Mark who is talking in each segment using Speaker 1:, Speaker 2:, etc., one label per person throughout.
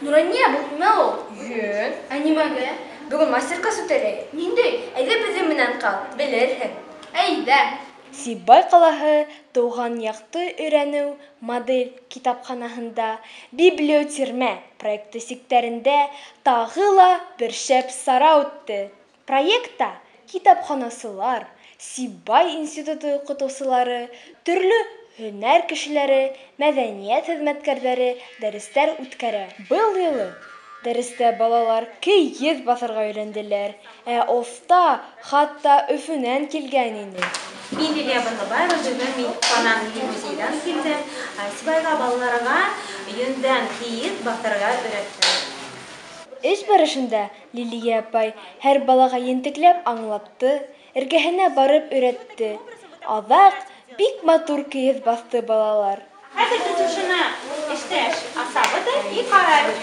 Speaker 1: Нурания, был нимә ул?
Speaker 2: Йөн.
Speaker 1: Ә нимәгә?
Speaker 2: Бөгөн мастер-класс үтәләй.
Speaker 1: Ниндәй?
Speaker 2: Әйҙә беҙҙең менән ҡал, белерһең.
Speaker 1: Әйҙә.
Speaker 2: Сибай ҡалаһы тыуған яҡты өйрәнеү модель китапханаһында библиотирмә проекты сиктәрендә тағы ла бер шәп сара үтте. Проектта китапханасылар, Сибай институты уҡытыусылары, төрлө һөнәр кешеләре, мәҙәниәт хеҙмәткәрҙәре дәрестәр үткәрә. Был юлы дәрестә балалар кейеҙ баҫырға өйрәнделәр, ә оҫта хатта Өфөнән килгән ине.
Speaker 3: Мин Лилия Барлыбаева, бөгөн мин Ҡанан милли музейҙан килдем. Сибайға балаларға йөндән кейеҙ баҫырға өйрәттем.
Speaker 2: Эш барышында Лилия апай һәр балаға ентекләп аңлатты, эргәһенә барып өйрәтте. Аҙаҡ бик матур кейеҙ баҫты балалар.
Speaker 3: Хәҙер беҙ ошоно эштә асабыҙ да и ҡарайбыҙ.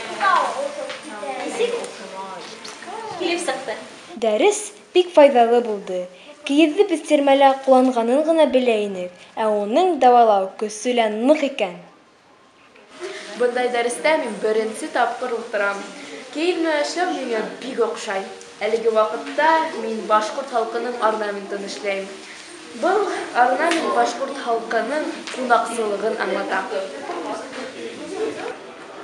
Speaker 3: Нисек килеп сыҡты?
Speaker 2: Дәрес бик файҙалы булды. Кейеҙҙе беҙ тирмәлә ҡулланғанын ғына белә инек, ә уның дауалау көсө лә ныҡ икән.
Speaker 4: Бындай дәрестә мин беренсе тапҡыр ултырам. Кейеҙ менән эшләү миңә бик оҡшай. Әлеге ваҡытта мин башҡорт халҡының орнаментын эшләйем. Был орнамент башҡорт халҡының ҡунаҡсылығын аңлата.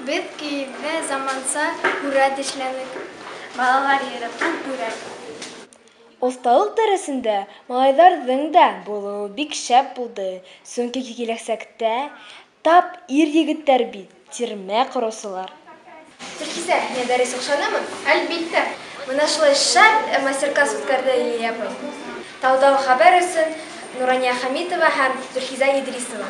Speaker 1: Беҙ кейеҙҙә заманса һүрәт эшләнек. Балалар яратҡан һүрәт.
Speaker 2: Оҫталыҡ дәресендә малайҙарҙың да булыуы бик шәп булды, сөнки киләсәктә тап ир-егеттәр бит, тирмә ҡороусылар.
Speaker 1: Зөлхизә, һиңә дәрес оҡшанымы? Әлбиттә. Бына шулай шәп мастер-класс үткәрҙе Лилия апай. Тауҙағы хәбәр өсөн Нурания Хәмитова һәм Зөлхизә Идрисова.